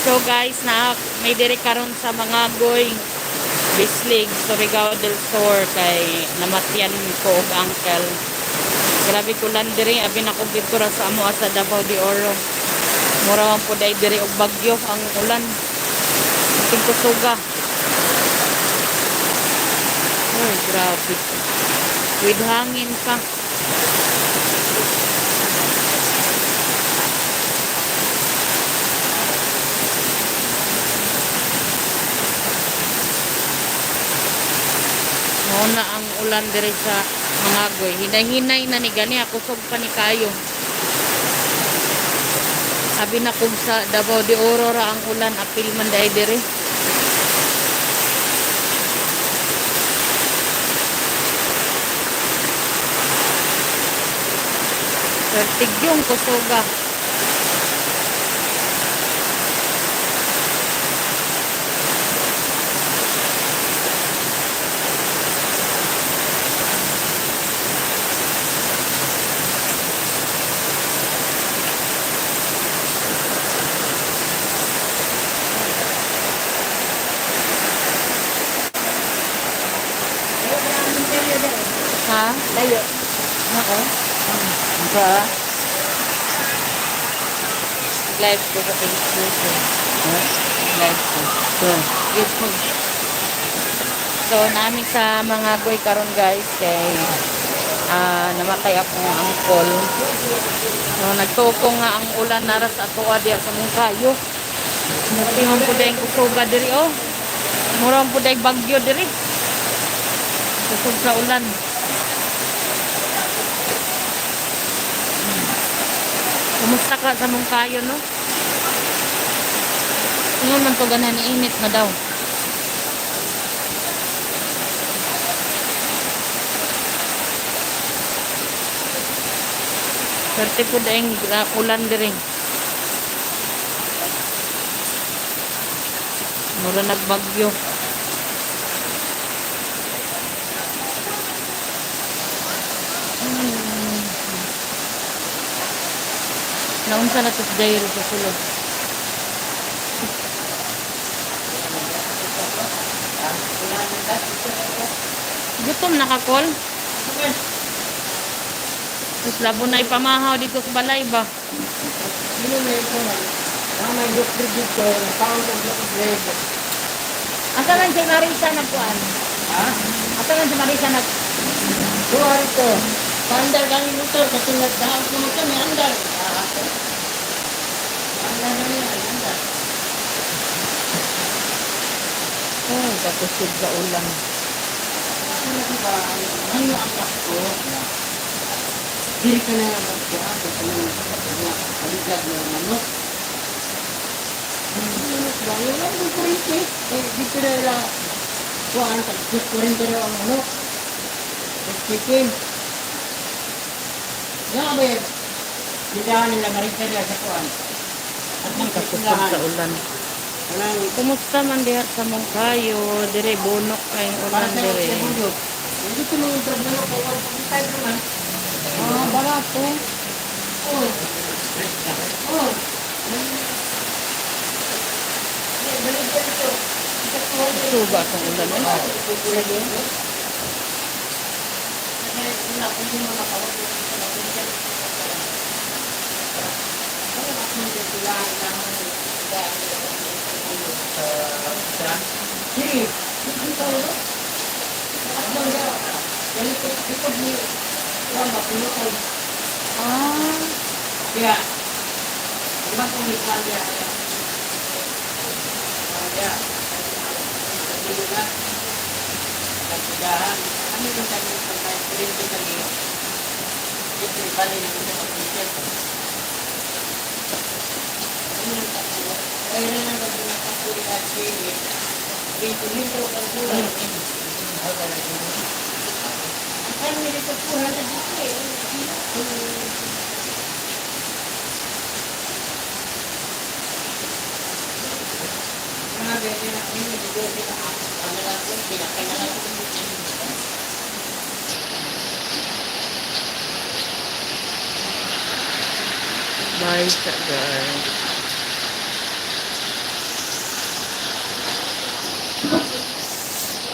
So guys, na may diri karon sa Mangagoy, Bislig, Surigao del Sur kay namatyan ko og uncle. Grabe kulan diri, abi na ko dito ra sa amo sa Davao de Oro. Mura man pud ay diri og bagyo ang ulan. Tingkusuga. Ay, grabe. With hangin pa. Mao na ang ulan diri sa Mangagoy. Hinay-hinay na ni gani, kusog pa ni kayo. Abi na kung sa Davao de Oro ra ang ulan, apil man dai diri. Pertigyong kusuga. Ha? Layo. Ako? Ba? Live ko sa Facebook eh. Live ko. So, YouTube. So, nami sa Mangagoy karon guys kay namatay akong uncle. So, nagtuko nga ang ulan nara sa atoa diya sa Mungkayo. Tingnan po dahil kusuga diri oh. Mura po dahil bagyo diri. Kusog sa ulan. Kumusta ka sa Mungkayo, no? Ingon man to ganan init na daw. Swerte po daing ulan diri. Mura nagbagyo. Naunsa na to si Jairo sa sulod. Gutom na ka, Kol? Tapos labo na ipamahaw dito sa balay ba? Sino may ito na? Ah, may doktor dito. Nagpaon ko ng bread. Asa lang si Marisa nagkuan? Ha? Asa lang si Marisa nag Duha rito. Paandar kami motor kasi nagdaan ko motor, may andar. Ah, andar na niya, andar. Oh, kakusog sa ulan. Ano ba? Ano ang Pasko? Dili ka na magkuhan. Kasi nang paligad ng manok. Manok ba? Wala akong kuryente. Eh, dito na nila kuhaan. Tag 40 na ang manok. Chicken. Nga ba yan? Tindahan nila Marisa nila sa kuhaan. At nang Kakusog tindahan. sa ulan. Walang Kumusta man diha sa Mongkayo? Dire bunok kay para ulan sa dire. Trabulo. Hindi ko nung trabulo ko. 145 naman. Ah, barato. Oh. Oh. Balik ka dito. Suba sa ulan eh. Sige, Ah, kaya, di ba kung may kwan niya? Kaya, sabi na, nagsigahan. Ano yung sabi ng pagkain? Kurinto sa liyo. Siyempre, bali na sa pag-isip. Ano yung takbo? Kaya na lang ang nakapuli at sili. Linto-linto ang kulay. Ano yung dito 400 dito eh? Mga bebe na kayo, dito sila. Ano lang po, pinakay na lang. Bye sa guys.